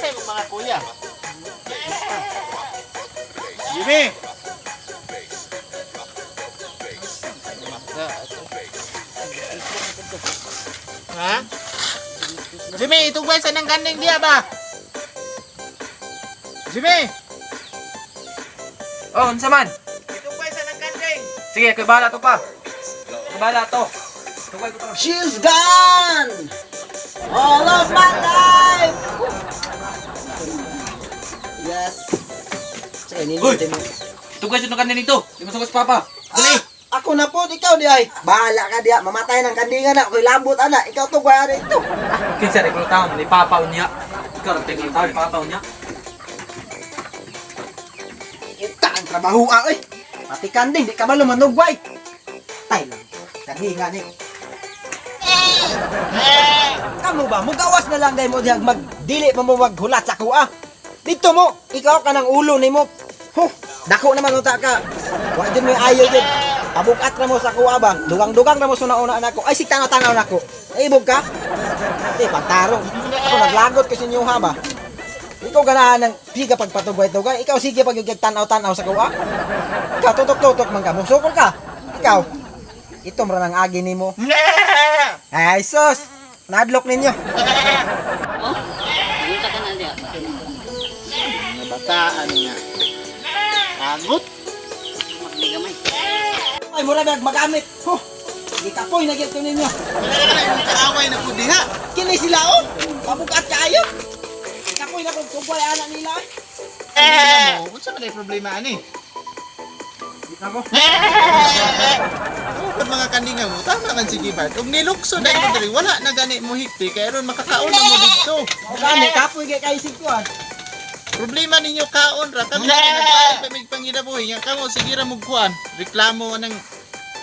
Asa imong mga kuya? Jimmy! Ha? Jimmy, itugway sa nang kanding diya ba? Jimmy! Oh, unsa man? Itugway sa nang kanding! Sige, kay bahala to pa. Kay bahala to. Tugay ko to. She's gone! All of my life! Yes. Sige, Uy! nindot mo. Tugay sa kanding dito. Di mo sugos papa. Dali. Ah, ako na po, ikaw di ay. Bahala ka diya, mamatay ng kandingan na, ako'y labot ana, ikaw to, gwara ito. Kinsa rin ko taon ni papa unya. Ikaw ra tigil taon ni papa unya. Kita ang trabaho ah, oy. Pati kanding, di ka malo manugway. Tay lang, kandingan eh. Kamo ba, mugawas na lang dahil mo dihag magdili pa mo maghulat sa kuha. Dito mo, ikaw ka ng ulo nimo. Huh, dako naman unta ka. Wa jud may ayo jud. Pabukat ra mo sa kuha ba? Dugang-dugang ra mo suna-una nako. Ay sig tanaw-tanaw nako. Naibog ka? Di pagtarong. Ako naglagot ko sa inyo ha ba? Ikaw ganahan ng piga pagpatugay-tugay. Ikaw sige pag yung tanaw-tanaw sa kuha. Ikaw tutok-tutok man ka. Musukol ka. Ikaw. Ito mra ng agi nimo. Ay sus. Nadlok ninyo. Oh, Punta ka na diya. Mga bataan nga. Angot! Magdigamay. Ay mura bag magamit. Huh. Gikapoy na gyud to ninyo. Wala na yung kaaway na po diha. Kini sila oh. Pabukat kaayo. Gikapoy na kog tugway ana nila. Eh! Mo, unsa man ay problema ani? Ako. Kung mga kandinga mo, tama man si Gibart. Ug nilukso na imo diri, wala na gani mo hikti kay aron makakaon na mo didto. Gani kapoy kay kay sig kuan. Problema ninyo kaon ra kami na nagpalit pa mig panginabuhi nga kamo sige ra mog kuan. Reklamo nang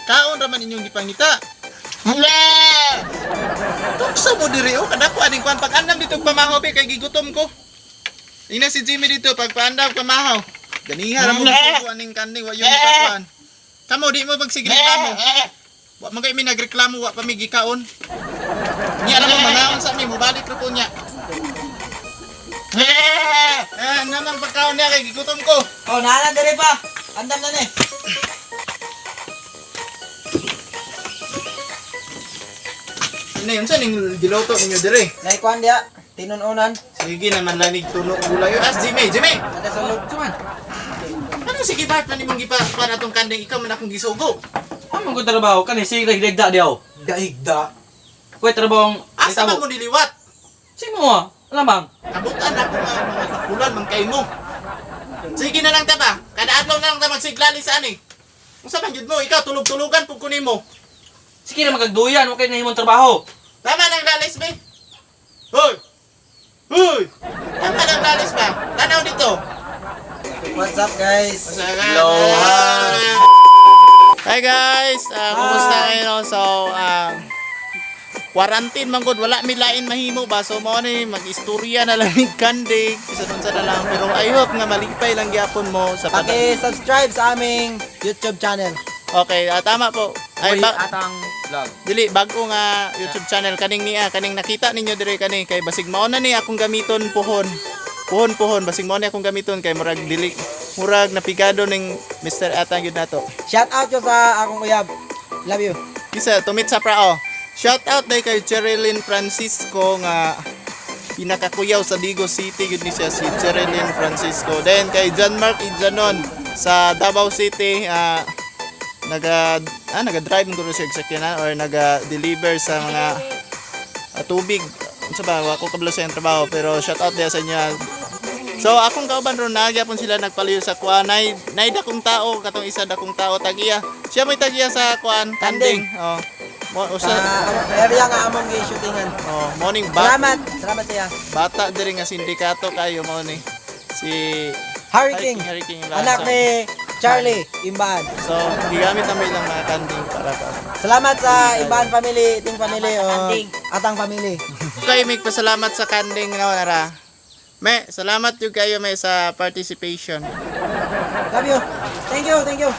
kaon ra man inyong gipangita. Tukso mo diri oh, kadako aning kuan pag andam dito pamahaw be kay gigutom ko. Ina si Jimmy dito pag paandam pamahaw. Ganiha ra mo gisugo aning kanding wa yung kakuan. Kamo di mo magsigreklamo. Wa man kay mi nagreklamo wa pa mi gikaon. Nya alam mo mangaon sa mi mobalik ra ko nya. Eh, namang pagkaon niya kay gigutom ko. Oh, naala diri pa. Andam na ni. Ano yun sa ning giluto ninyo dire? Nay kuan diya. Tinununan. Sige naman lanig tulo gulay. As Jimmy, Jimmy. Ada sulod. Cuman. Ano sige Bart man imong gipa para atong kanding ikaw man akong gisugo. Amo ko trabaho kani sige higda diaw. Daigda. Kuy trabaho Asa man mo niliwat? Sino mo? Lamang. Kabutan ako nga mga takulan man kay mo. Sige na lang ta ba? Kada adlaw na lang ta magsiglali sa ani. Unsa man gyud mo ikaw tulog-tulugan pug kunin mo. Sige na magagduyan, wa kay nahimong trabaho. Tama nang lalis be. Hoy. Hoy. Tama nang lalis ba? Tanaw dito. What's up guys? Hello. Hi guys, kumusta kayo? So, quarantine man gud, wala mi lain mahimo ba. So mao ni mag-istorya na lang ni kandig, isa nun sa na lang. Pero I hope nga malipay lang gyapon mo sa pag Paki-subscribe sa aming YouTube channel. Okay, tama po. Ay Ay, ba atang vlog. dili bago nga YouTube channel kaning niya, kaning nakita ninyo dire kani kay basig mao na ni akong gamiton puhon. Puhon puhon basig mao ni akong gamiton kay murag dili murag napigado ning Mr. Atang gyud nato. Shout out ko sa akong uyab. Love you. Isa, tumit sa prao. Shout out day kay Cherilyn Francisco nga pinakakuyaw sa Digo City yun ni siya si Cherilyn Francisco. Then kay John Mark Ijanon sa Davao City naga naga-drive guro siya og sakyanan or naga-deliver sa mga tubig. Unsa ba wa ko kabalo sa iyang trabaho pero shout out diya sa inyo. So akong kauban ron na gyapon sila nagpaliw sa kuan nay nay dakong tao katong isa dakong tao tagiya. Siya may tagiya sa kuan kanding. Oh. Mo usa Sa area nga among gi-shootingan. oh morning ba Salamat. Salamat siya. bata diri nga sindikato kayo mo ni si Harry King. Harry King Imbahan. Anak ni Charlie Imbahan. So gigamit namin ilang mga kanding para pa. Salamat sa Imbahan family, Iting family, o Atang family. Okay, mig pasalamat sa kanding na nara. Me, salamat yung kayo me sa participation. Love you. Thank you, thank you.